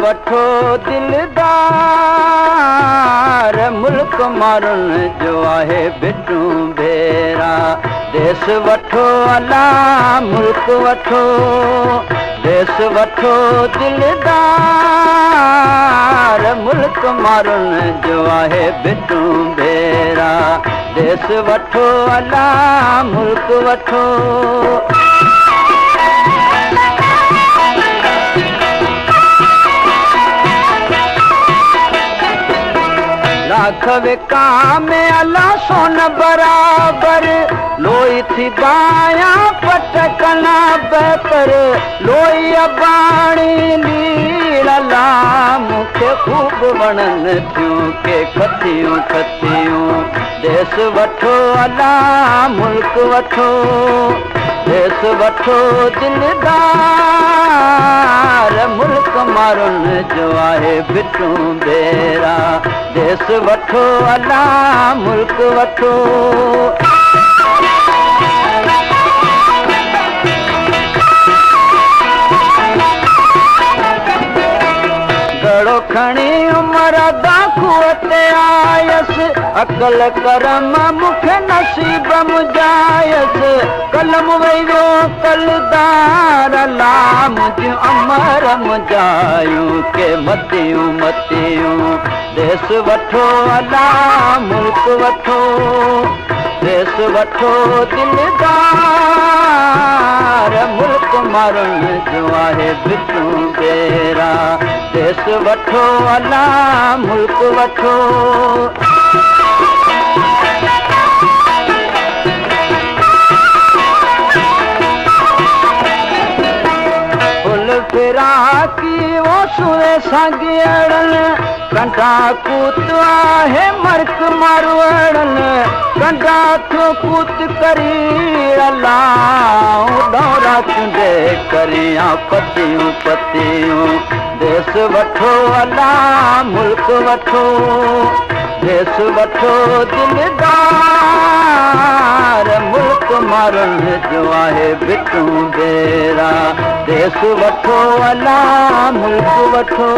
وٺو دلدار، ملڪ مارن جو آهي ڀٽون ڀيرا. ديس وٺو الا ملڪ وٺو، ديس وٺو دلدار، ملڪ مارن جو آهي ڀٽون ڀيرا. ديس وٺو الا ملڪ وٺو. لاک وڪامي الا سون برابر، لوئي ٿي بايا پٽ ڪنا بهتر. لوئي اباڻي ليڙ لا مون کي خوب وڻن ٿيون ڪي کتيون کتيون. ديس وٺو الا ملڪ وٺو، ديس وٺو دلدار، ملڪ مارن جو آهي ڀٽون ڀيرا. ديس وٺو الا ملڪ وٺو. گهڙو کڻي عمر کوهه تي آيس، عقل ڪرم مون کي نصيب مجايس. قلم وئي ويو ڪلدار لا منهنجون امر مجايون ڪي متيون متيون. ديس وٺو الا ملڪ وٺو، ديس وٺو دلدار، ملڪ مارن جو آهي ڀٽون ڀيرا. ديس وٺو الا ملڪ وٺو. فل فراڪي او سوئي سانگيئڙن، ڪنڊا ڪوت آهي مرڪ ماروئڙن. ڪنڊا ٿيو ڪوت ڪري الا ڏورا چونڊي ڪريان پتيون پتيون. ديس وٺو الا ملڪ وٺو، ديس وٺو دلدار، ملڪ مارن جو آهي ڀٽون ڀيرا. ديس وٺو الا ملڪ وٺو.